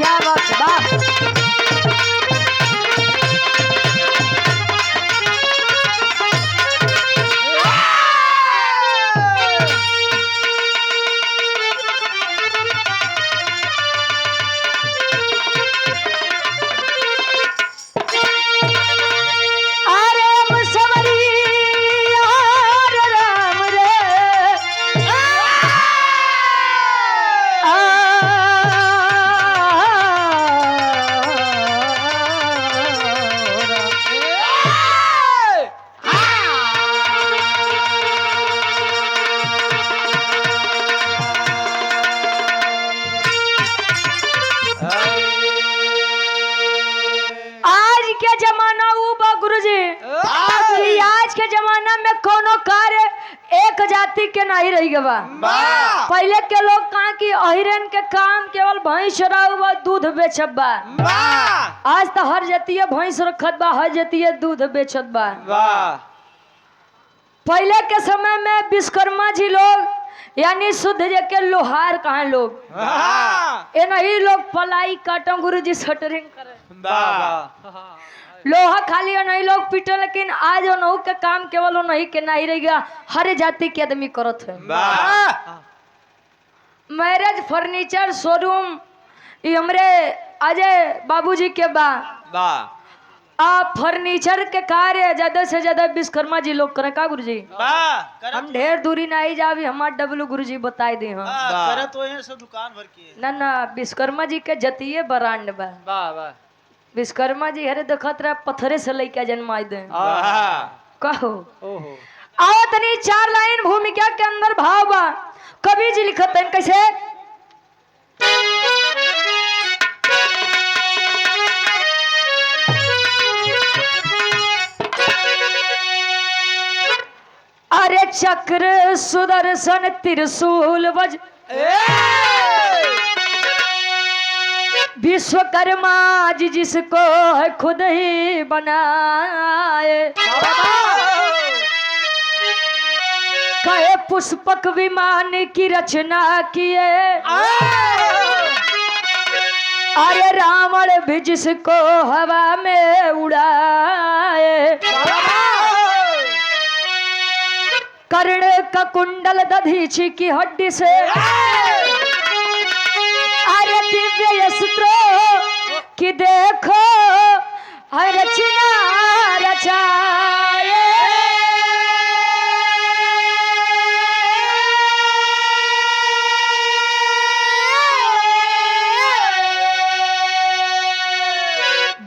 क्या बात बा। अरे राम सवरी अरे राम रे आ, आज के जमाना ऊ बा गुरुजी कि आज के जमाना में कोनो कार्य एक जाति के नहीं रही गवा। पहले के लोग कहा कि अहिरन के काम केवल भैंस चराऊ बा, दूध बेचब बा। आज तो हर जातीय भैंस रखत बा, हर जातीय दूध बेचत बा। पहले के समय में विश्वकर्मा जी लोग यानी शुद्ध जे के लोहार कहा लोग एनही लोग पलाई काटम गुरु जी शटरिंग करे लोहा खाली नहीं लोग पीटे, लेकिन आज ओनहु के काम केवल ओनही के नहीं रह गया, हर जाति के आदमी करत है। मैरिज फर्नीचर शोरूम ये हमरे अजय बाबूजी के बा। आ फर्नीचर के कार्य ज्यादा से ज्यादा विश्वकर्मा जी लोग करें का गुरुजी? हम ढेर दूरी नहीं जावी, हमार डब्लू गुरुजी बताए दे। हाँ करत हो से दुकान भर के ना ना विश्वकर्मा जी के जतिये ब्रांड बा। विश्वकर्मा जी हरे देखत रहे पत्थरे से लइका जन्माई दे कहो। आओ तनी चार लाइन भूमिका के अंदर भाव बा, कवि जी लिखत हैं कैसे। अरे चक्र सुदर्शन त्रिशूल वज विश्वकर्मा जी जिसको है खुद ही बनाए, कहे पुष्पक विमान की रचना किए, अरे रावण भी जिसको हवा में उड़ाए, कर्ण का कुंडल दधीची की हड्डी से, अरे दिव्य अस्त्र की देखो हर रचना रचाए।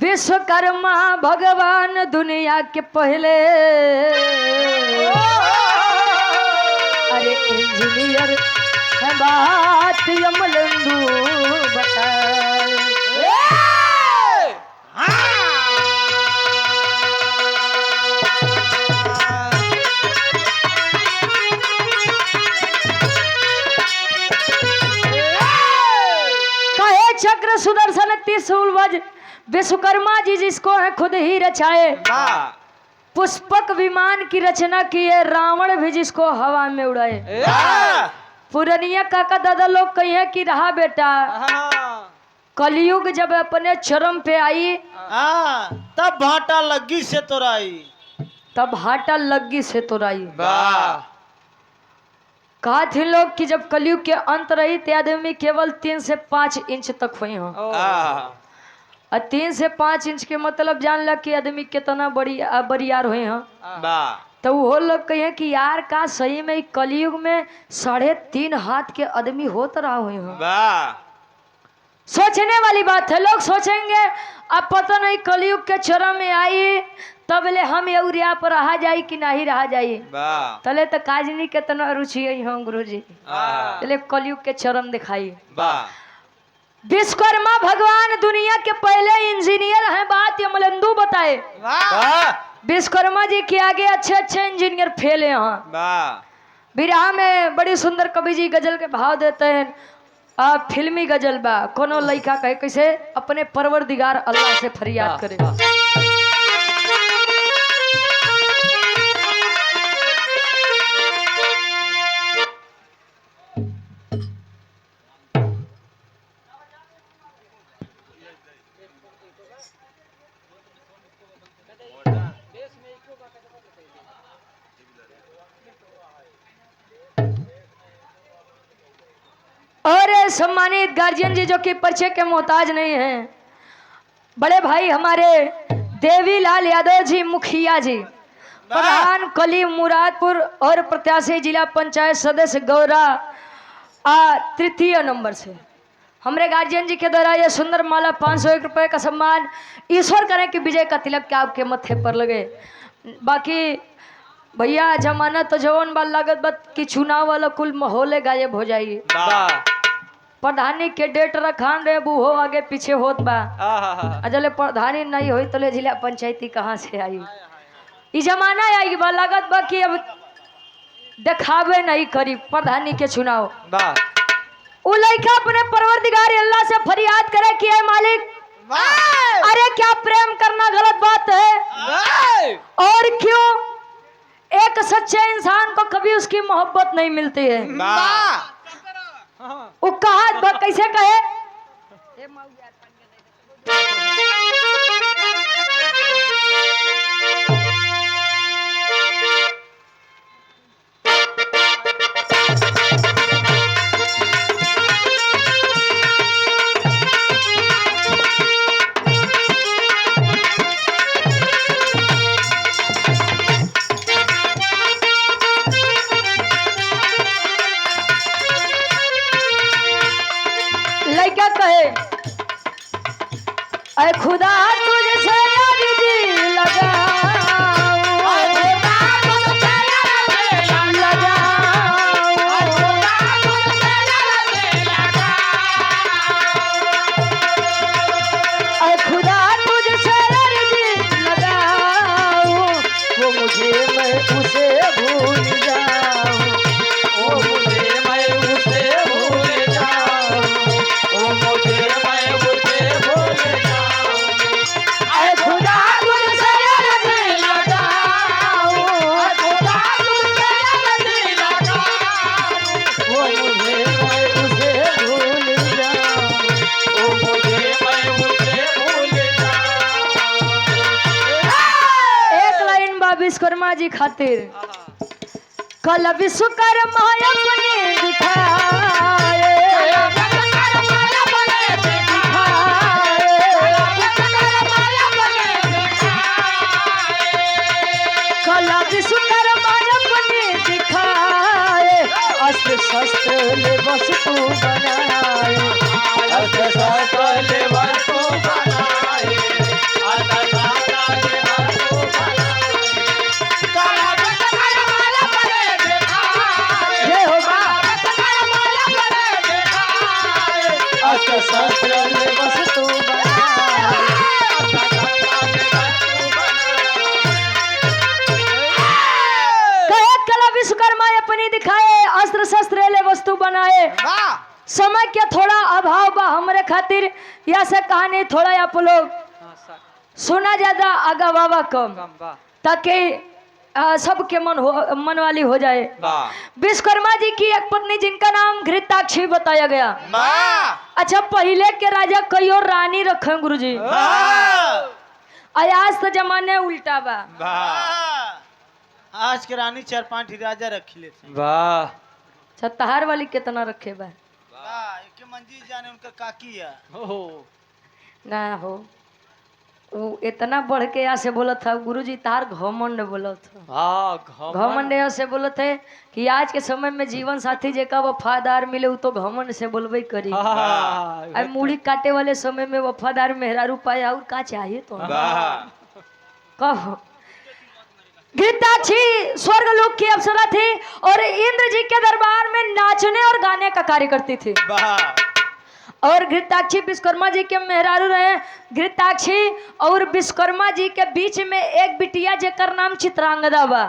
विश्वकर्मा भगवान दुनिया के पहले अरे इंजीनियर है बात यमलंदू बताए। कहे चक्र सुदर्शन त्रिशूल वज विश्वकर्मा जी जिसको है खुद ही रचाए, पुष्पक विमान की रचना की है, रावण भी जिसको हवा में उड़ाए। पुरनिया काका दादा लोग कहे कि रहा बेटा कलयुग जब अपने चरम पे आई तब भाटा लग्गी से तोराई, तब हाटा लग्गी से तोराई। कहा थे लोग कि जब कलयुग के अंत रही ते आदमी केवल 3 से 5 इंच तक हुई हो। और 3 से 5 इंच के मतलब जान ला कि आदमी कितना बड़ी बरियार हुए हैं। तो वो लोग कहे कि यार का सही में कलयुग में 3.5 हाथ के आदमी होत रहा हुए हैं। सोचने वाली बात है, लोग सोचेंगे अब पता नहीं कलयुग के चरम में आई तब ले हम एउरिया पर रहा जाई कि नहीं रहा जाई। तले तो काजनी के तना रुचि आई हम गुरुजी, तले कलयुग के चरम दिखाई। विश्वकर्मा भगवान दुनिया के पहले इंजीनियर हैं, बात यमलंदू बताए। विश्वकर्मा जी के आगे अच्छे अच्छे इंजीनियर फेले हैं। बिरहा में बड़ी सुंदर कवि जी गजल के भाव देते हैं। आ फिल्मी गजल बा, कोनो लड़का कहे कैसे अपने परवरदिगार अल्लाह से फरियाद करे। और सम्मानित गार्जियन जी जो कि परिचय के मोहताज नहीं हैं, बड़े भाई हमारे देवीलाल यादव जी मुखिया जी, प्रधान कली मुरादपुर और प्रत्याशी जिला पंचायत सदस्य गौरा आ तृतीय नंबर से हमारे गार्जियन जी के द्वारा यह सुंदर माला 501 रुपये का सम्मान ईश्वर करें कि विजय का तिलक के आपके मत्थे पर लगे। बाकी भैया जमाना तो जवन बा लागत बा कि चुनाव वाला कुल माहौले गायब हो जाई। प्रधानी के डेट रखान रे बूहो आगे पीछे होत बा, अजले प्रधानी नहीं होई तो ले जिला पंचायती कहाँ से आई। ई जमाना आई बा लागत बा कि अब देखावे नहीं करी प्रधानी के चुनाव। उ लड़का अपने परवरदिगार अल्लाह से फरियाद करे कि ऐ मालिक, अरे क्या प्रेम करना गलत बात है और क्यों एक सच्चे इंसान को कभी उसकी मोहब्बत नहीं मिलती है। वो कहा कैसे कहे, लड़का कहे अरे खुदा तुझसे अर्जी लगाऊं, अरे खुदा तुझसे अर्जी लगाऊं, वो मुझे मैं उसे भूल जाऊं, वो मुझे मैं उसे भूल जाऊं, वो मुझे मैं उसे भूल जाऊं। अरे खुदा तुझसे अर्जी लगाऊं, खुदा तुझसे अर्जी लगाऊं, वो मुझे मैं उसे भूल जाऊं, वो मुझे मैं उसे भूल जाऊं। एक लाइन बा विश्वकर्मा जी खातिर, कल विश्वकर्मा अपने दिखाए, कल विश्वकर्मा अपने दिखाए, अस्त्र शस्त्र ले वस्तु बनाए, अस्त्र शस्त्र ले वस्तु बनाए, अस्त्र शस्त्र ले वस्तु बनाए। कला विश्वकर्मा अपने दिखाए, जय हो बा। विश्वकर्मा अपने दिखाए, अस्त्र शस्त्र ले वस्तु बनाए। अस्त्र शस्त्र ले वस्तु बनाए। कहे कला विश्वकर्मा अपनी दिखाए, अस्त्र शस्त्र ले वस्तु बनाए। समय के थोड़ा अभाव बा हमरे खातिर, या से कहानी थोड़ा आप लोग सुना ज्यादा आगा वावा कम, ताकि सबके मन हो मन वाली हो जाए। विश्वकर्मा जी की एक पत्नी जिनका नाम घृताक्षी बताया गया। अच्छा पहले के राजा कई और रानी रखे गुरुजी, आज तो जमाने उल्टा बा। आज के रानी 4-5 राजा रखी लेते। वाह। अच्छा तहार वाली कितना रखे बा? एक मंजी जाने उनका काकी है। ना हो वो इतना बढ़ के यहाँ से बोलत था गुरुजी, तार घमंड बोलत था। घमंड यहाँ से बोलत है कि आज के समय में जीवन साथी जेका वफादार मिले वो तो घमंड से बोलबे करी। अब मूड़ी काटे वाले समय में वफादार मेहरारू पाया और का चाहिए तो कहो। घृताक्षी स्वर्ग लोक की अप्सरा थी और इंद्र जी के दरबार में नाचने और गाने का कार्य करती थी। और घृताक्षी विश्वकर्मा जी के मेहरारू रहे। घृताक्षी और विश्वकर्मा जी के बीच में एक बिटिया जेकर नाम चित्रांगदा बा।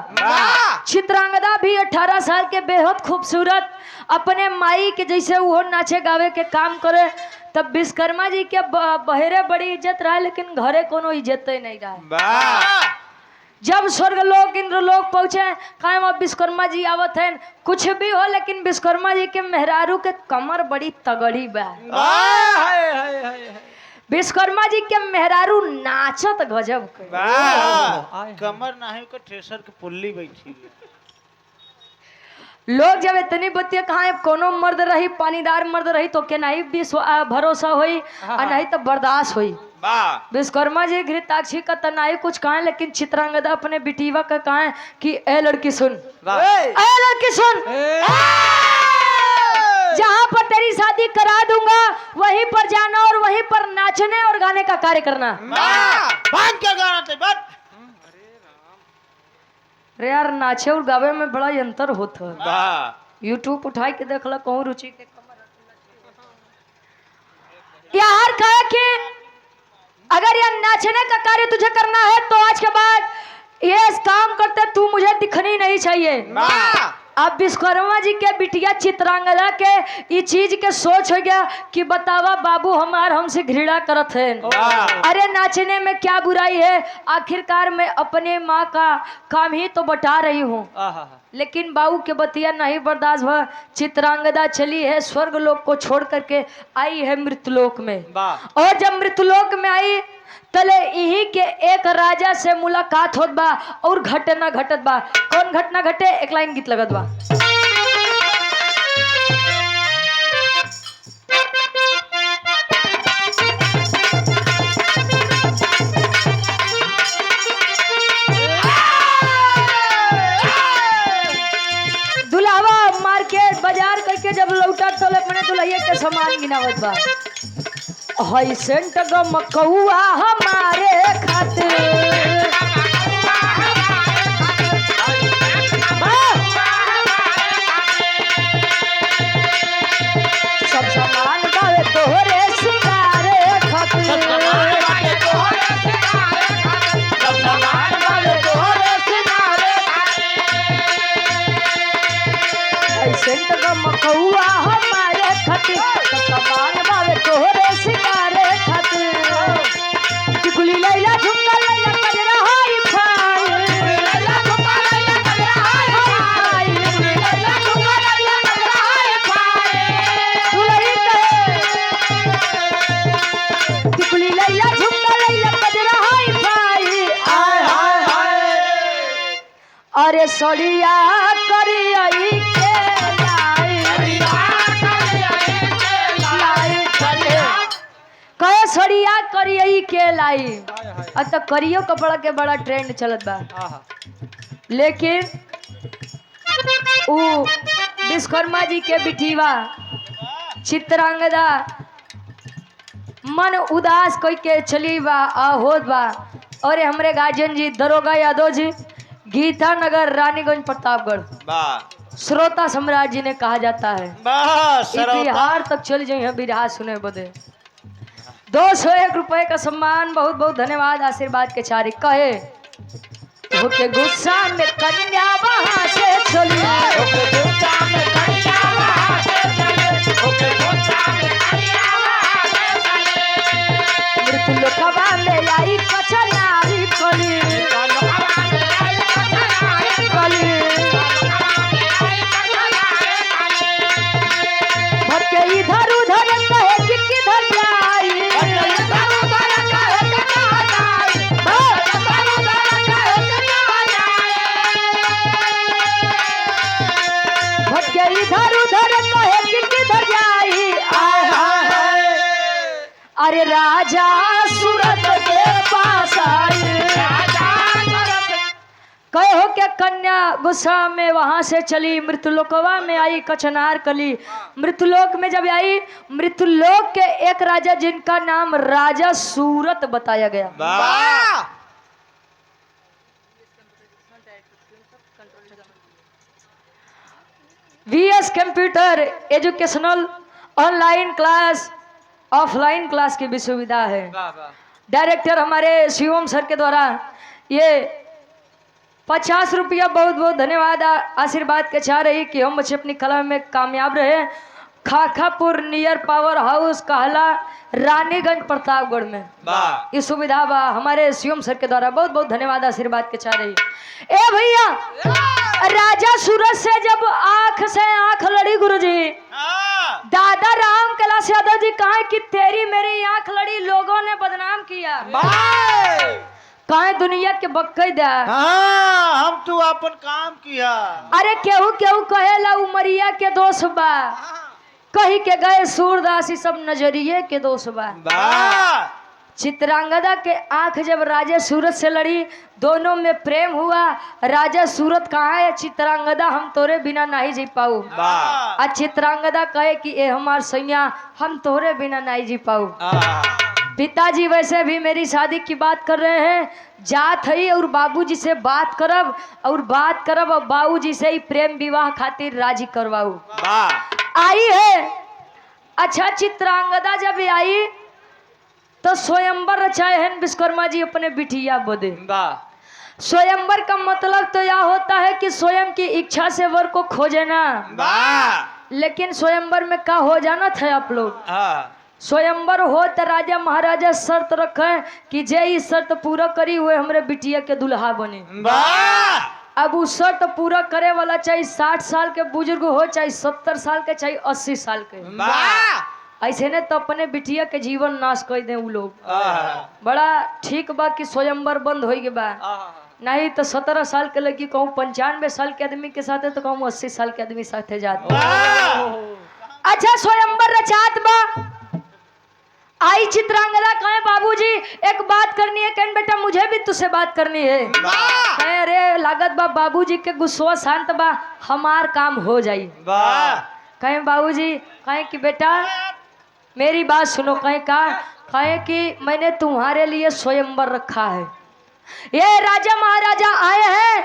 चित्रांगदा भी 18 साल के बेहद खूबसूरत, अपने माई के जैसे वो नाचे गावे के काम करे। तब विश्वकर्मा जी के बहरे बड़ी इज्जत रहा, लेकिन घरे कोनो इज्जत ही नहीं रहा। जब स्वर्ग लोक इंद्र लोक पहुँचे, कायम अब विश्वकर्मा जी आवत हैं, कुछ भी हो लेकिन विश्वकर्मा जी के मेहरारू के कमर बड़ी तगड़ी बा। विश्वकर्मा जी के मेहरारू नाचत गजब के। कमर नाही के ठेसर के पुल्ली बैठी। लोग जब इतनी बतिया कहा कोनो मर्द रही, पानीदार मर्द रही तो के नहीं भरोसा होई और नहीं तो बर्दाश्त होई। विश्वकर्मा जी घृताक्षी का तो नहीं कुछ कहा, लेकिन चित्रांगदा अपने बिटीवा का कहा कि ए लड़की सुन, ए लड़की सुन, जहाँ पर तेरी शादी करा दूंगा वहीं पर जाना और वहीं पर नाचने और गाने का कार्य करना। बंद कर गाना ते बंद। अरे यार नाचे और गावे में बड़ा अंतर होता है। यूट्यूब उठा के देख ला कहूँ रुचि के कमर। यार कहा कि अगर यह नाचने का कार्य तुझे करना है तो आज के बाद ये काम करते तू मुझे दिखनी नहीं चाहिए। अब विश्वकर्मा जी के बिटिया चित्रांगदा के ये चीज के सोच हो गया कि बतावा बाबू हमार हमसे घृणा करत है। अरे नाचने में क्या बुराई है, आखिरकार मैं अपने माँ का काम ही तो बटा रही हूँ। लेकिन बाबू के बतिया नहीं बर्दाश्त हुआ। चित्रांगदा चली है स्वर्ग लोक को छोड़ करके आई है मृतलोक में। और जब मृतलोक में आई तले यही के एक राजा से मुलाकात होत बा और घटना घटत बा। कौन घटना घटे, एक लाइन गीत लगत बा। दुल्हवा मार्केट बाजार करके जब लौटा तो अपने दुल्हिया के सामान गिनावत बा। हई सेंट गमकौआ हमारे खातिर, सब सामान बावे तोहरे सिंगारे खातिर, हई सेंट गमकौआ हमारे खातिर, सब सामान बावे तोहरे सिंगारे खातिर। टिकुली लैला झुमका लैला कजरा हाई फाई, दुलही कहे, टिकुली लैला झुमका लैला कजरा हाई फाई। अरे सड़िया करियई के लाई, कहे सड़िया करियई के लाई। अब तो करियो कपड़ा के बड़ा ट्रेंड चलत बा, लेकिन उ विश्वकर्मा जी के बिटिवा चित्रांगदा मन उदास कोई के चली बा आ होत बा। और हमरे गार्जियन जी दरोगा यादव जी, गीता नगर रानीगंज प्रतापगढ़, श्रोता सम्राट जी ने कहा जाता है। बिहार तक चल जाइए बिहार सुने बदे। 201 रुपए का सम्मान, बहुत बहुत धन्यवाद आशीर्वाद के चारी। कहे होके गुस्सा में कन्या वहां से चली, मृत्यु लोकवा में आई कचनारी कली, कली भटके इधर उधर कहे कि किधर जाई, भटके इधर उधर कहे कि किधर जाई। आय हाय, अरे राजा सूरत के पास आई। कहो के कन्या गुस्सा में वहां से चली, मृत्युलोकवा में आई कचनार कली। मृत्युलोक में जब आई, मृत्युलोक के एक राजा जिनका नाम राजा सूरत बताया गया। VS computer educational online class, offline class की भी सुविधा है। डायरेक्टर हमारे शिवम सर के द्वारा ये 50 रुपया बहुत बहुत धन्यवाद आशीर्वाद के चाह रही कि हम बच्चे अपनी कला में कामयाब रहे। खाखापुर नियर पावर हाउस कहला रानीगंज प्रतापगढ़ में ये सुविधा बा हमारे शिवम सर के द्वारा बहुत बहुत धन्यवाद आशीर्वाद के चाह रही। ए भैया, राजा सूरज से जब आंख से आंख लड़ी गुरुजी, दादा राम कैलाश यादव जी कहा कि तेरी मेरी आंख लड़ी, लोगों ने बदनाम किया। काहे दुनिया के बक्कई दे। हाँ, हम तू अपन काम किया। अरे केहू केहू कहेला उमरिया के दोष बा, कही के गए सूरदास ई सब नजरिए के दोष बा। वाह। चित्रांगदा के आंख जब राजा सूरत से लड़ी, दोनों में प्रेम हुआ। राजा सूरत कहाँ है चित्रांगदा, हम तोरे बिना नहीं जी पाऊ। वाह। आ चित्रांगदा कहे कि ए हमार सैया, हम तोरे बिना नहीं जी पाऊ। पिताजी वैसे भी मेरी शादी की बात कर रहे हैं, जात है और बाबूजी से बात करब और बात करब और बाबूजी से ही प्रेम विवाह खातिर राजी करवाऊ। वाह। आई है। अच्छा चित्रांगदा जब आई तो स्वयंवर रचाए हैं विश्वकर्मा जी अपने बिटिया बदे। वाह। स्वयंवर का मतलब तो यह होता है कि स्वयं की इच्छा से वर को खोजना। वाह। लेकिन स्वयंवर में का हो जाना था आप लोग? हाँ। स्वयंवर हो तो राजा महाराजा शर्त रखे कि जे ई शर्त पूरा करी हुए हमरे बिटिया के दुल्हा बने। वाह। अब उस शर्त पूरा करे वाला चाहे 60 साल के बुजुर्ग हो, चाहे 70 साल के, चाहे 80 साल के। वाह। ऐसे ने तो अपने बिटिया के जीवन नाश कर दे उ लोग। बड़ा ठीक बा कि स्वयंवर बंद हो गए बा, नहीं तो 17 साल के लड़की कहूँ 95 साल के आदमी के साथ है तो कहूँ 80 साल के आदमी साथे जात। अच्छा स्वयंवर रचात बा। आई चित्रांगदा कहे बाबूजी एक बात करनी है। कहन बेटा मुझे भी तुझसे बात करनी है। कहे अरे लागत बा बाबूजी के गुस्सा शांत बा, हमार काम हो जाई। वाह। कहे बाबूजी, कहे कि बेटा मेरी बात सुनो। कहे का? कहे कि मैंने तुम्हारे लिए स्वयंवर रखा है, ये राजा महाराजा आए हैं,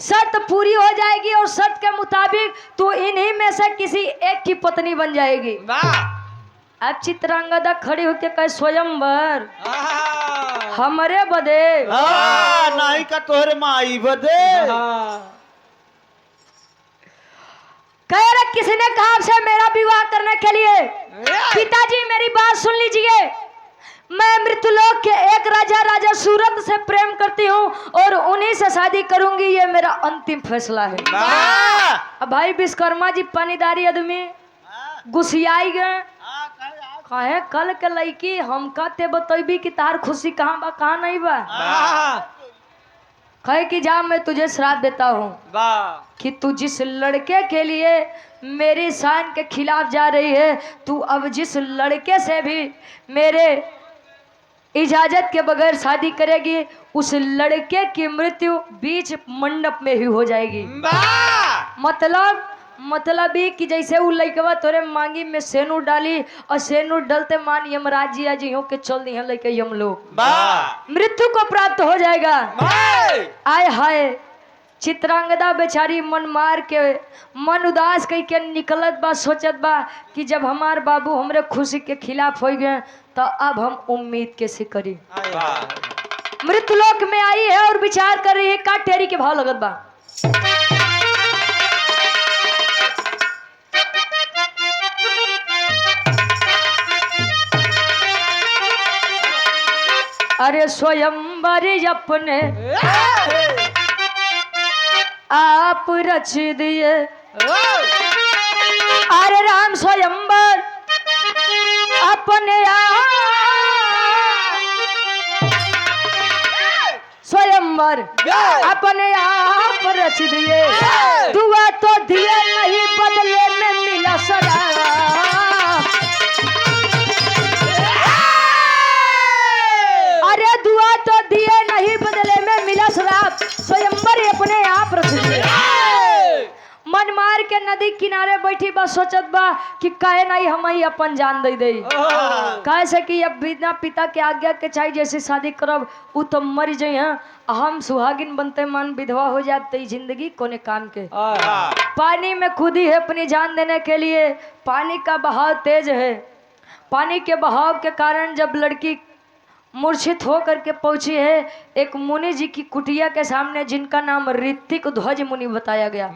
शर्त पूरी हो जाएगी और शर्त के मुताबिक तू इन्हीं में से किसी एक की पत्नी बन जाएगी। वाह। अब चित्रांगदा खड़ी होके कहे स्वयंवर हमरे बदे? हाँ, नहीं का तोहरे माई बदे। कह रहे किसी ने कहा आपसे मेरा विवाह करने के लिए? पिताजी मेरी बात सुन लीजिए, मैं मृत्युलोक के एक राजा राजा सूरत से प्रेम करती हूँ और उन्हीं से शादी करूंगी, ये मेरा अंतिम फैसला है। अब भाई विश्वकर्मा जी पानीदारी आदमी गुस्सियाई गए, कहे कल के लड़की हमका ते बतैबी कि तार खुशी कहाँ बा कहाँ नहीं बा। कहे कि जा मैं तुझे श्राप देता हूँ कि तू जिस लड़के के लिए मेरी शान के खिलाफ जा रही है, तू अब जिस लड़के से भी मेरे इजाजत के बगैर शादी करेगी उस लड़के की मृत्यु बीच मंडप में ही हो जाएगी। मतलब ही कि जैसे वो लड़कवा तोरे मांगी में सेनू डाली और सेनू डलते मान यमराज जी आज के चल दी लड़के यमलोक, मृत्यु को प्राप्त हो जाएगा। आय हाय चित्रांगदा बेचारी मन मार के मन उदास कह के निकलत बा, सोचत बा कि जब हमार बाबू हमरे खुशी के खिलाफ हो गए तो अब हम उम्मीद कैसे करी। मृत्युलोक में आई है और विचार कर रही है का टेरी के भाव लगत बा। अरे स्वयंवर अपने आप रच दिए, अरे राम स्वयंवर अपने आप स्वयंवर अपने आप रच दिए, दुआ तो दिए नहीं बदले में मिला सदा। अरे दुआ तो दिए नहीं बदले में मिला शराब, स्वयंवर अपने आप रच दिए। मन मार के नदी किनारे बैठी बा, सोचत बा कि काहे नहीं हम ही अपन जान दे दे, काहे से कि अब बिना पिता के आज्ञा के चाहे जैसे शादी करब उ तो मर जाइ, हम सुहागिन बनते मन विधवा हो जाते, जिंदगी कोने काम के। पानी में खुदी है अपनी जान देने के लिए, पानी का बहाव तेज है, पानी के बहाव के कारण जब लड़की मूर्छित होकर के पहुंची है एक मुनि जी की कुटिया के सामने, जिनका नाम ऋतिक ध्वज मुनि बताया गया।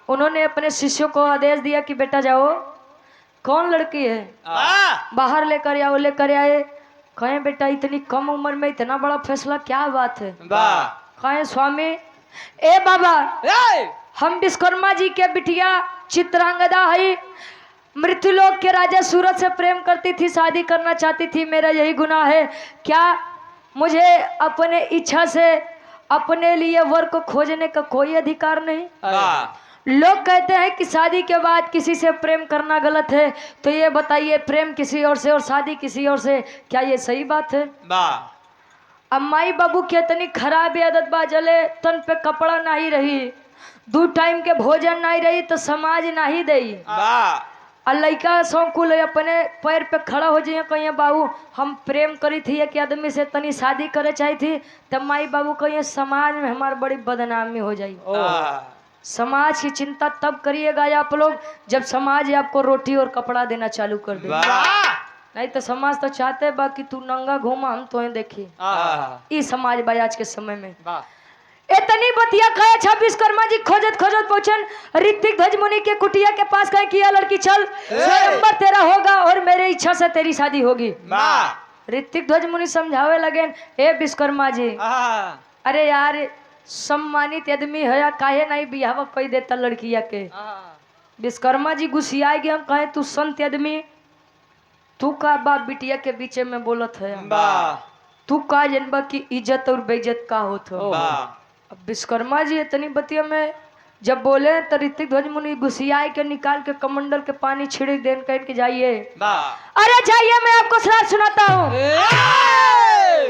उन्होंने अपने शिष्यों को आदेश दिया कि बेटा जाओ, कौन लड़की है बाहर लेकर आओ। लेकर आए, कहें बेटा इतनी कम उम्र में इतना बड़ा फैसला, क्या बात है। कहें स्वामी ए बाबा, हम विश्वकर्मा जी के बिटिया चित्रांगदा है, मृत्युलोक के राजा सूरज से प्रेम करती थी, शादी करना चाहती थी, मेरा यही गुनाह है। क्या मुझे अपने इच्छा से अपने लिए वर को खोजने का कोई अधिकार नहीं। लोग कहते हैं कि शादी के बाद किसी से प्रेम करना गलत है, तो ये बताइए प्रेम किसी और से और शादी किसी और से, क्या ये सही बात है? अब माई बाबू के इतनी खराब आदत बा, जले तन पे कपड़ा नहीं रही, 2 टाइम के भोजन नहीं रही तो समाज नहीं दई। और लड़का सौकुल अपने पैर पे खड़ा हो जाइए, कहिए बाबू हम प्रेम करी थी एक आदमी से, तनी शादी करे चाही थी, तब माई बाबू कहिए समाज में हमार बड़ी बदनामी हो जाई। समाज की चिंता तब करिएगा आप लोग जब समाज आपको रोटी और कपड़ा देना चालू कर दे, नहीं तो समाज तो चाहते बाकी तू नंगा घूमा हम तो देखी। ई समाज बजाज के समय में इतनी बतिया कहे। अच्छा विश्वकर्मा जी खोजत खोजत पहुंचन ऋतिक ध्वज मुनि के कुटिया के पास, कहे किया लड़की चल स्वयंवर तेरा होगा और मेरे इच्छा से तेरी शादी होगी। ऋतिक ध्वज मुनि समझावे लगे, ए विश्वकर्मा जी अरे यार सम्मानित आदमी है, काहे नहीं बियाह कही देता लड़किया के। विश्वकर्मा जी गुस्सियाए गए, हम कहे तू संत आदमी, तू का बाप बिटिया के बीचे में बोलत है, तू का जनबा की इज्जत और बेइज्जत का होत हो। अब विश्वकर्मा जी इतनी बतिया में जब बोले तो ऋतिक ध्वज मुनि गुस्सियाए के निकाल के कमंडल के पानी छिड़क then, कह के जाइए, अरे जाइए मैं आपको श्राप सुनाता हूँ।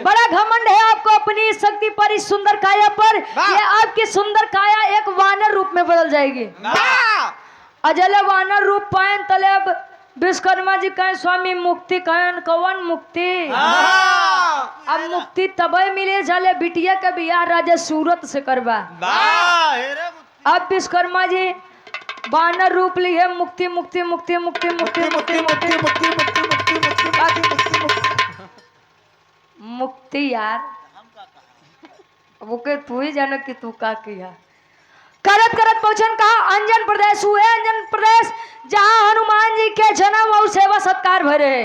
बड़ा घमंड है आपको अपनी शक्ति पर, इस सुंदर काया पर, ये आपकी सुंदर काया एक वानर रूप में बदल जाएगी। अजल वानर रूप पाए तले अब विश्वकर्मा जी कहें स्वामी मुक्ति, कहें कवन मुक्ति? अब मुक्ति तबे मिले जाले बिटिया के बियाह राजा सूरत से करवा। अब विश्वकर्मा जी बानर रूप लिए मुक्ति मुक्ति मुक्ति मुक्ति मुक्ति मुक्ति मुक्ति मुक्ति मुक्ति मुक्ति यार ओके तू ही जानो कि तू का किया। करत करत पहुंचन कहा अंजन प्रदेश हुए, अंजन प्रदेश जहां हनुमान जी के जन्म और सेवा सत्कार भरे।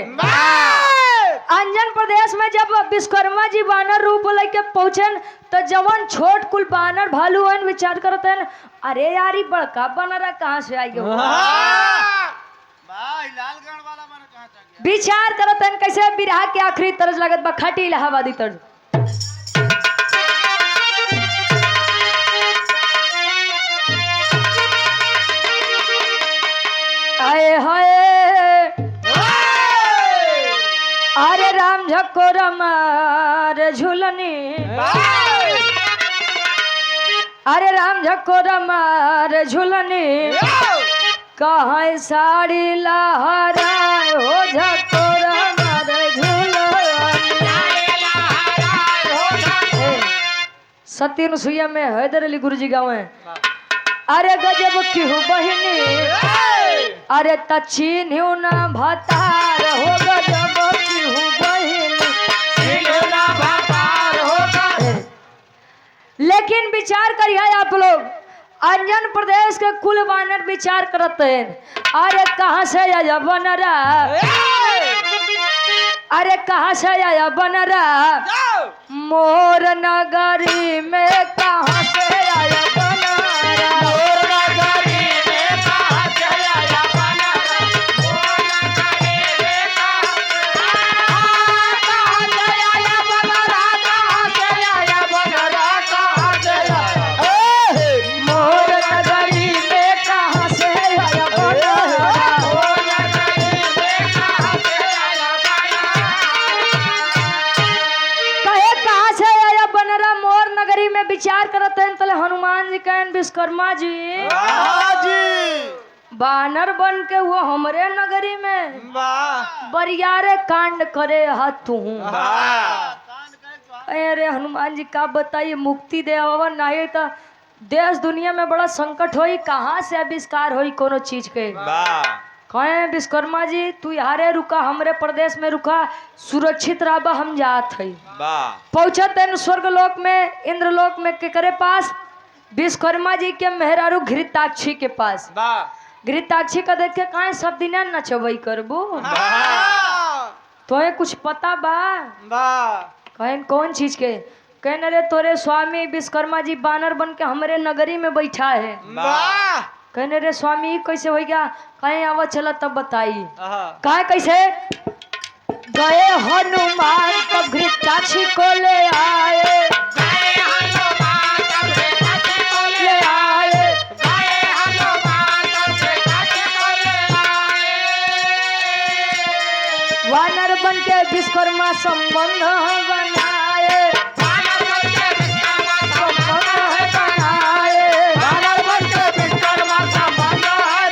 अंजन प्रदेश में जब विश्वकर्मा जी बानर रूप लेके पहुंचन तो जवन छोट कुल बानर भालू हन विचार करते हैं, अरे यार बड़का बानर कहाँ से आई गयो, विचार करते हैं कैसे बिरहा के आखिरी तर्ज लागत बा खाटी इलाहाबादी तर्ज। आए हाय अरे राम झको रमार झूलनी, अरे राम झको रमार झूलनी, कहाँ साड़ी लहरा हो झको रमार झूलनी। सती अनुसुईया में हैदर अली गुरुजी गाँव है। अरे गजब की हो बहिनी, अरे तचिन्हु ना भतार हो गजब की हो बहिनी, भतार हो। लेकिन विचार करिए आप लोग, अंजन प्रदेश के कुल वानर विचार करते हैं, अरे कहाँ से आया बनरा, अरे कहाँ से आया बनरा, मोर नगरी में कहाँ से आया बनरा, मोर नगरी में कहाँ से आया बनरा, मोर नगरी में कहाँ से आया बनरा, कहाँ से आया बनरा, कहाँ से आया, मोर नगरी में कहाँ से आया बनरा, मोर नगरी में कहाँ से आया बनरा। कहे कहाँ से आया बनरा मोर नगरी में विचार करते हैं तले हनुमान जी कहन विश्वकर्मा जी बानर बन के वो हमरे नगरी में बरियारे कांड करे हाथ तू। अरे हनुमान जी का बताइए मुक्ति दे बाबा, नहीं तो देश दुनिया में बड़ा संकट होई, कहाँ से आविष्कार होई कोनो चीज के। कहे विश्वकर्मा जी तू यारे रुका, हमरे प्रदेश में रुका, सुरक्षित रहा, हम जात है। पहुंचते स्वर्ग लोक में, इंद्रलोक में केकरे पास, विश्वकर्मा जी के मेहरारू घृताक्षी के पास। घृताक्षी का देख के कहे सब दिन नचबई करबू, तोहे कुछ पता बा? कहें कौन चीज के? कहन अरे तोरे स्वामी विश्वकर्मा जी बानर बन के हमरे नगरी में बैठा है। कहने रे स्वामी कैसे हो गया? कहीं आवा चला तब बताई। कहा कैसे गए हनुमान तब घृताक्षी घृताक्षी को ले आए, ले आए। वानर बन के विश्वकर्मा संबंध बनाए, संबंध बनाए। वानर बन के विश्वकर्मा संबंध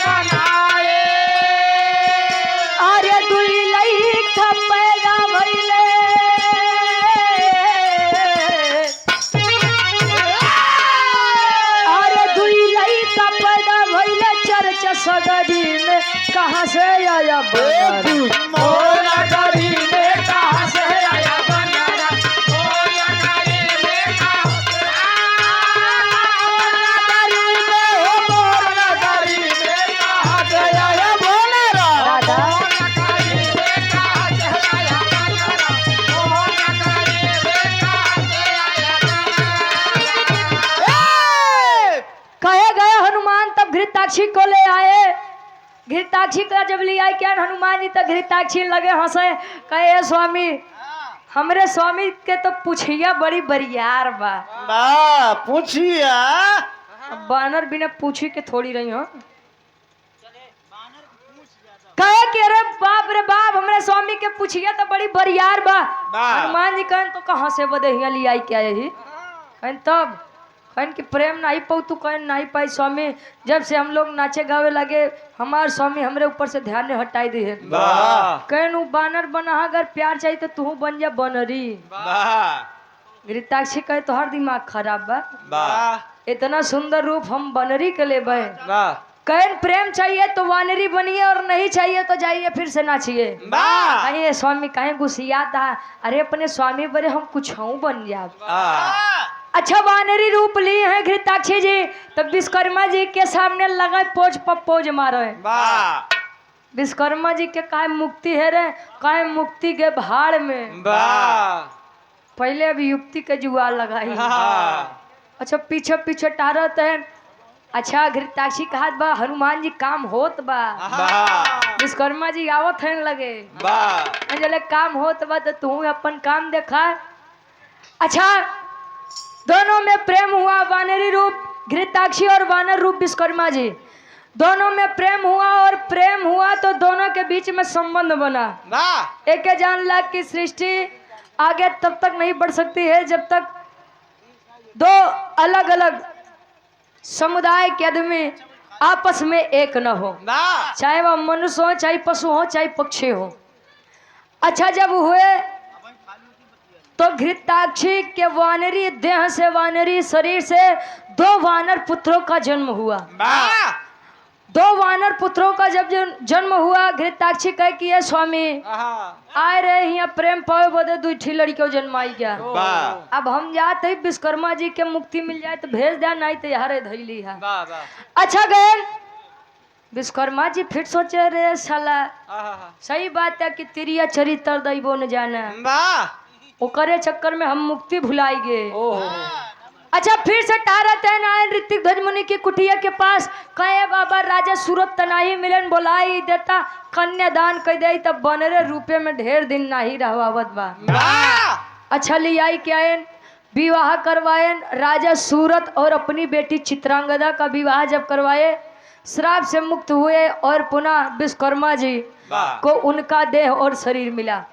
बनाए। अरे दुई लइका पैदा भइले, अरे दुई लइका पैदा भइले चर्चा सगरी में कहाँ से आया बनर? मोर नगरी में कहाँ से आया बनरा? मोर नगरी में कहाँ से नगरी में हो, मोर नगरी में कहाँ से आया बनरा? दादा। मोर नगरी में कहाँ से आया बनरा? मोर नगरी में कहाँ से आया बनरा? कहे गए हनुमान तब घृताक्षी को ले आए। घृताक्षी का जब ले आए क्या हनुमान जी तब घृताक्षी लगे हंसे, कहे "ए स्वामी, हमरे स्वामी के तो पुछिया बड़ी बरियार बा।" बा पूछिया। अब बानर बिना पूछी के थोड़ी रही हो। कहे कि अरे बाप रे बाप, हमरे स्वामी के पुछिया तो बड़ी बरियार बा। बा। हनुमान जी कहन तो कहाँ से बदे हियां ले आई क्या यही? कहन तब कहन कि प्रेम नहीं पाऊ तू? कहन नहीं पाई स्वामी, जब से हम लोग नाचे गावे लगे हमार स्वामी हमरे ऊपर से ध्यान हटाई दी है। वाह। कहन उ बानर बना, अगर प्यार चाहिए तो तू बन जा बनरी। वाह। घृताक्षी कहे तोहर दिमाग खराब बा, वाह। इतना सुंदर रूप हम बनरी के ले बे? वाह। कहन प्रेम चाहिए तो वानरी बनिए और नहीं चाहिए तो जाइए फिर से नाचिए। वाह। कहे स्वामी कहे गुस्सियात आ, अरे अपने स्वामी बरे हम कुछ हूँ बन जाब। अच्छा वानरी रूप ली है घृताक्षी जी तब विश्वकर्मा जी के सामने लगा पोज पपोज मारे। वाह। विश्वकर्मा जी के काहे मुक्ति है रे, काहे मुक्ति के भाड़ में। वाह। पहले अभी युक्ति के जुआ लगाई। अच्छा पीछे पीछे टारत है। अच्छा घृताक्षी कहत बा हनुमान जी काम होत बा। वाह। विश्वकर्मा जी आवत हैं लगे। वाह। जले काम होत बा तो तू अपन काम देखा। अच्छा दोनों में प्रेम हुआ, वानरी रूप घृताक्षी और वानर रूप विश्वकर्मा जी, दोनों में प्रेम हुआ और प्रेम हुआ तो दोनों के बीच में संबंध बना। वाह। एक जान ला की सृष्टि आगे तब तक नहीं बढ़ सकती है जब तक दो अलग अलग समुदाय के आदमी आपस में एक न हो, वाह। चाहे वह मनुष्य हो, चाहे पशु हो, चाहे पक्षी हो। अच्छा जब हुए तो घृताक्षी के वानरी देह से, वानरी शरीर से दो वानर पुत्रों का जन्म हुआ। वाह। दो वानर पुत्रों का जब जन्म हुआ, घृताक्षी कह कि ये स्वामी आए रहे यहाँ प्रेम पावे बदे दो ठी लड़कियों जन्माई गया। वाह। अब हम जाते ही विश्वकर्मा जी के मुक्ति मिल जाए तो भेज दिया, नहीं तो यहाँ धैली है। अच्छा गए विश्वकर्मा जी फिर सोचे रे साला सही बात है कि तिरिया चरित्र दैबो न जाना, ओकरे चक्कर में हम मुक्ति भुलाई गए। अच्छा फिर से टारत है नारायण ऋतिक ध्वज मुनि की कुटिया के पास, कहे बाबा राजा सूरत तनाही मिलन बोलाई देता कन्यादान कह दे तब बनरे रूपे में ढेर दिन नाही रहवावत बा। अच्छा ले आई के आयन विवाह करवायन राजा सूरत और अपनी बेटी चित्रांगदा का विवाह जब करवाए, श्राप से मुक्त हुए और पुनः विश्वकर्मा जी को उनका देह और शरीर मिला।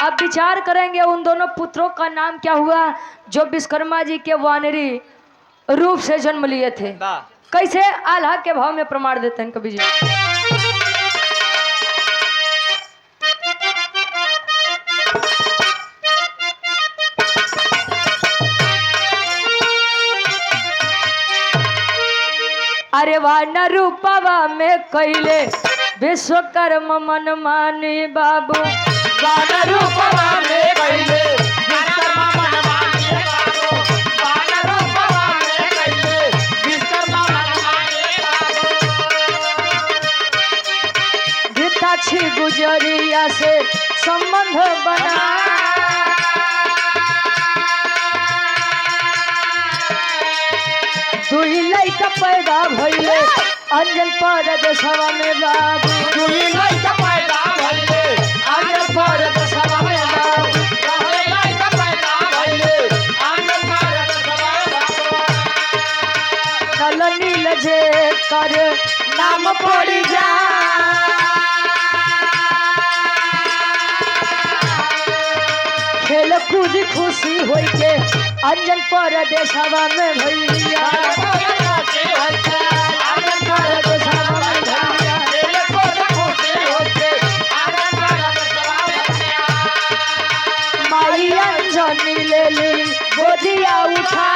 अब विचार करेंगे उन दोनों पुत्रों का नाम क्या हुआ जो विश्वकर्मा जी के वानरी रूप से जन्म लिए थे। कैसे आल्हा के भाव में प्रमाण देते हैं कवि जी। अरे वानर रूपवा में कैले विश्वकर्म मन मानी बाबू, वानर रूपवा में कैले विश्वकर्मा मन मानी बाबू, वानर रूपवा में कैले विश्वकर्मा मन मानी बाबू। घृताक्षी गुजरिया से संबंध बना, दुई लइका पैदा भइले अंजन परदेशवा में बाबू, दुई लइका पैदा भइले अंजन परदेशवा में बाबू, दुई लइका पैदा कर नाम पड़ी जा। खेल कूद खुशी होई के अंजन परदेशवा में भैया, अंजन परदेशवा में भैया। माई अंजनी ले ली गोदिया उठा।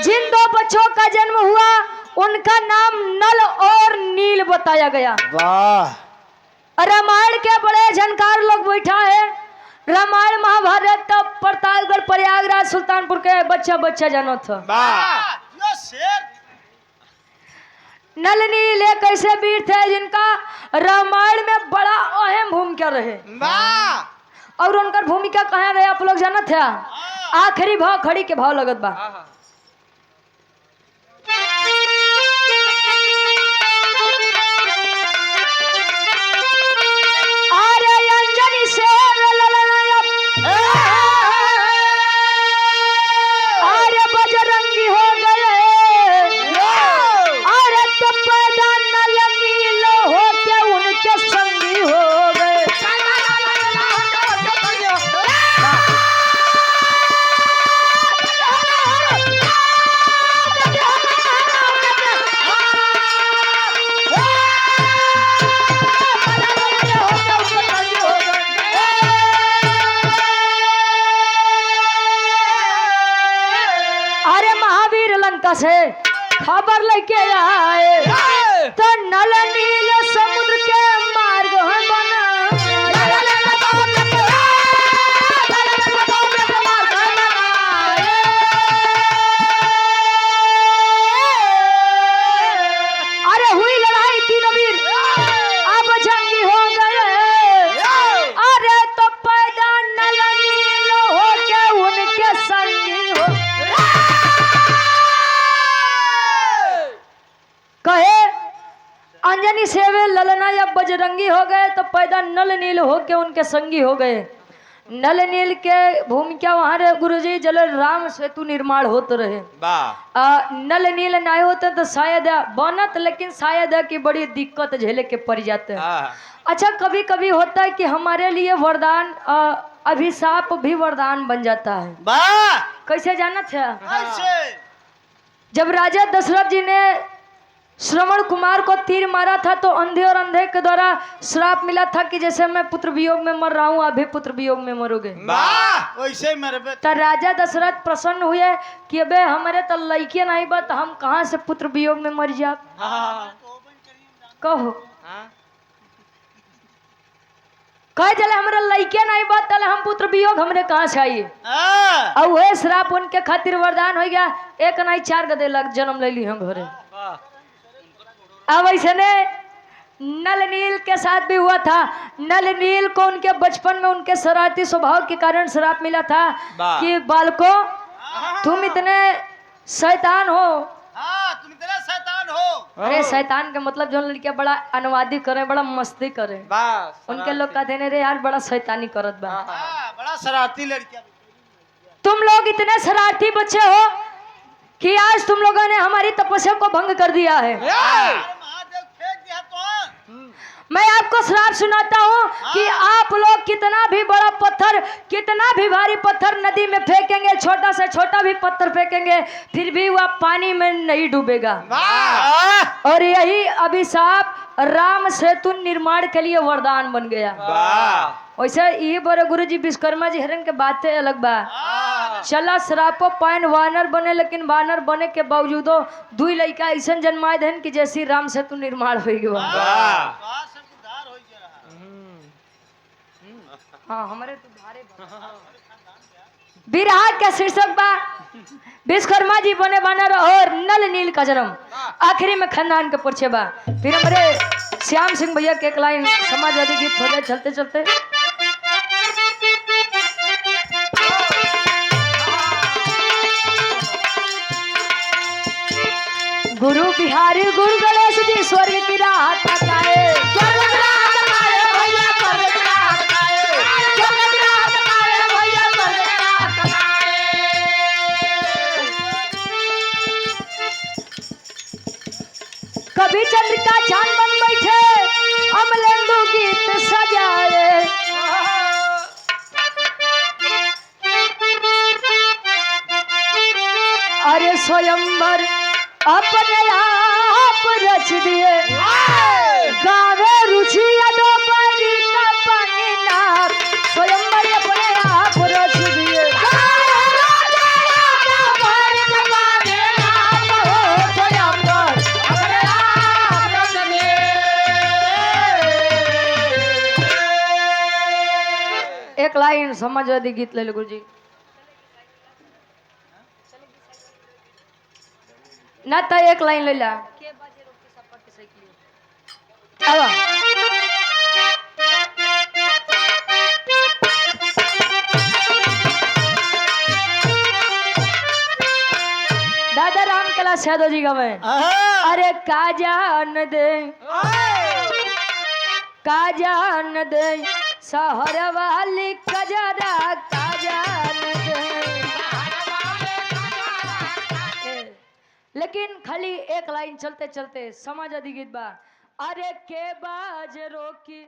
जिन दो बच्चों का जन्म हुआ उनका नाम नल और नील बताया गया। वाह। रामायण के बड़े जानकार लोग बैठा है। रामायण महाभारत तब प्रतापगढ़ प्रयागराज सुल्तानपुर के बच्चा बच्चा जानो था। वाह। यो शेर। नल नील एक ऐसे वीर थे जिनका रामायण में बड़ा अहम भूमिका रहे। वाह। और उनकर भूमिका कहाँ रहे आप लोग जानत है? आखिरी भाव खड़ी के भाव लगत बा। अरे अंजनी से अरे बजरंगी हो गए, अरे तो पैदा नल नील हो के उनके संगी हो गए। अरे महावीर लंका से खबर लेके आए तो नल नील समुद्र के मार्ग हम बनाए। अरे हुई लड़ाई तीनों वीर अब जंगी हो गए। अरे तो पैदा नल नील हो के उनके संगी हो कहे अंजनी सेवे ललना या बजरंगी हो गए तो पैदा नल नील हो के उनके संगी हो गए। नल नील के भूमिका वहां रहे गुरुजी जल राम सेतु निर्माण होते रहे। नल नील नहीं होते तो शायद बनत, लेकिन शायद है कि बड़ी दिक्कत झेले के पड़ जाते। अच्छा कभी कभी होता है कि हमारे लिए वरदान अभिशाप भी वरदान बन जाता है। कैसे जाना था? जब राजा दशरथ जी ने श्रवण कुमार को तीर मारा था तो अंधे और अंधे के द्वारा श्राप मिला था कि जैसे मैं पुत्र वियोग में मर रहा हूँ आप भी पुत्र वियोग में मरोगे। वैसे मरबे। तो राजा दशरथ प्रसन्न हुए कि अबे हमारे तो लड़के नहीं बा तो हम कहाँ से पुत्र वियोग में मर जा। कहो कहे चले हमारे लड़के नहीं बा तले हम पुत्र वियोग हमरे कहाँ से आई। और वह श्राप उनके खातिर वरदान हो गया, एक नहीं चार गदे लग जन्म ले ली हम घरे। अब ऐसे ने नल नील के साथ भी हुआ था। नल नील को उनके बचपन में उनके शरारती स्वभाव के कारण श्राप मिला था कि बालकों तुम इतने शैतान हो। तुम इतने शैतान हो। अरे शैतान का मतलब जो लड़कियां बड़ा अनुवादी करे बड़ा मस्ती करे उनके लोग कहते रे यार बड़ा शैतानी करत बा, बड़ा शरारती लड़कियां। तुम लोग इतने शरारती बच्चे हो कि आज तुम लोगों ने हमारी तपस्या को भंग कर दिया है। मैं आपको श्राप सुनाता हूँ कि आप लोग कितना भी बड़ा पत्थर कितना भी भारी पत्थर नदी में फेंकेंगे, छोटा से छोटा भी पत्थर फेंकेंगे फिर भी वह पानी में नहीं डूबेगा। और यही अभिशाप राम सेतु निर्माण के लिए वरदान बन गया। वैसे ये बड़े गुरु जी विश्वकर्मा जी हरन के बातें अलग बा। चला श्रापो पान वानर बने, लेकिन वानर बने के बावजूदो दुई लड़का ऐसा जन्माए then कि जैसी राम सेतु निर्माण हो गया। हाँ हमारे तो धारे बिरहा के शीर्षक बा विश्वकर्मा जी बने वानर और नल नील का जन्म। आखिरी में खानदान के परिचय बा। फिर हमारे श्याम सिंह भैया के एक लाइन समाजवादी गीत हो जाए चलते चलते। गुरु बिहारी गुरु गणेश जी स्वर्ग की राह तकाए, स्वर्ग की राह तकाए भैया, स्वर्ग की राह तकाए, स्वर्ग की राह तकाए भैया, स्वर्ग की राह तकाए। गीत सजाए। अरे स्वयंवर अपने आप रच दिए, गावे रुचि अदोबरी का पानी नाप। स्वयंवर अपने आप रच दिए। एक लाइन समाजवादी गीत ले लो गुरुजी। ना तो एक लाइन ले ला। आवा। दादा राम कैलाश यादव जी गवे। अरे का जान दे, का जान दे शहर वाली कजरा, का जान दे। लेकिन खाली एक लाइन चलते चलते समाजवादी गीत बा। अरे के बाज रोकी